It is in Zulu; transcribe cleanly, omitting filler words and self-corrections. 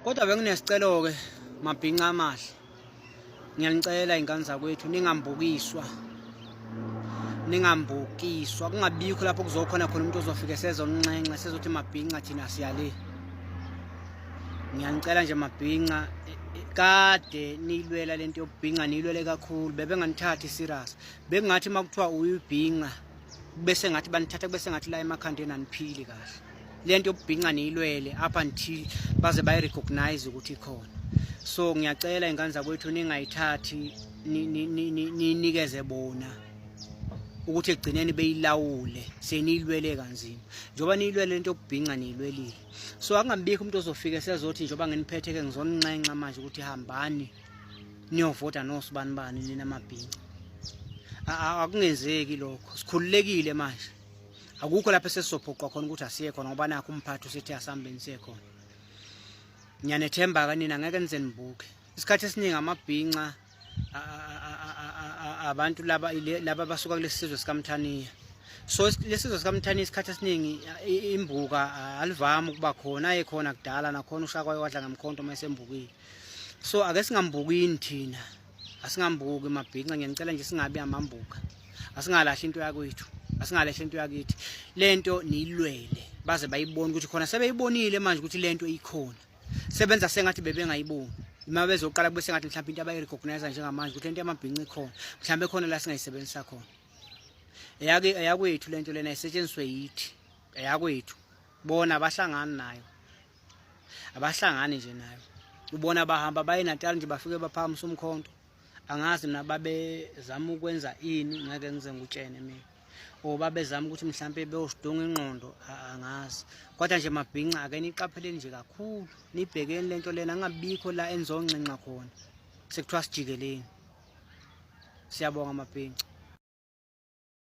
Kodwa benginesicelo-ke mabhinca amahle, ngiyanicela ingane zakwethu ningambukiswa, ningambukiswa, kungabikho lapho kuzokhona khona umuntu ozofike sezonxenxa sezothi mabhinca thina siyale. Ngiyanicela nje mabhinca, kade niyilwela lento yobubhinca, niyilwele kakhulu, bebenganithathi serious. Bekungathi uma kuthiwa uyibhinca bese ngathi banithatha, bese ngathi la emakhandeni aniphili kahle. Lento yobubhinca niyilwele up until baze bayi-recognize ukuthi ikhona. So ngiyacela ingane zakwethu ningayithathi ninikeze bona ukuthi ekugcineni beyilawule, seniyilwele kanzima. Njengoba niyilwele lento yobubhinca niyilwelile. So akungabikho umuntu ozofika esezothi njengoba nginiphethe-ke ngizoninxenxa manje ukuthi hambani niyovota nosibanibani nina mabhinca. Akungenzeki lokho, sikhululekile manje. Akukho lapho esesizophoqwa khona ukuthi asiye khona ngoba nakho umphathi usethi asihambeni siye khona. Ngiyanethemba-ke nina ngeke nize nibuke. Isikhathi esiningi amabhinca abantu laba laba basuka kulesi sizwe sikaMthaniya. So lesizwe sikaMthaniya isikhathi esiningi imbuka alivami ukuba khona, ayekhona kudala nakhona uShaka wayewadla ngemkhonto uma esembukile. So ake singambukini thina, asingambuki mabhinca, ngiyanicela nje singabi amambuka, asingalahli into yakwethu, asingalahli into yakithi. Lento niyilwele baze bayibone ukuthi khona, sebeyibonile manje ukuthi lento ikhona, sebenza sengathi bebengayiboni. Uma bezoqala kube sengathi mhlawumbe into abayi-recognize njengamanje ukuthi lento yamabhinca ikhona, mhlawumbe khona la singayisebenzisa khona. Eyake eyakwethu lento lena isetshenziswe yithi, eyakwethu, bona abahlangani nayo, abahlangani nje nayo. Ubona bahamba baye Natal nje bafike baphakamisa umkhonto, angazi mina babezama ukwenza ini, ngeke ngize ngikutshene mina, or babezama ukuthi mhlampe beyosidunga ingqondo, angazi. Kodwa nje mabhinca ake niqapheleni nje kakhulu, nibhekeni lento lena, angabikho la enizonxenxa khona sekuthiwa sijikeleni. Siyabonga mabhinca.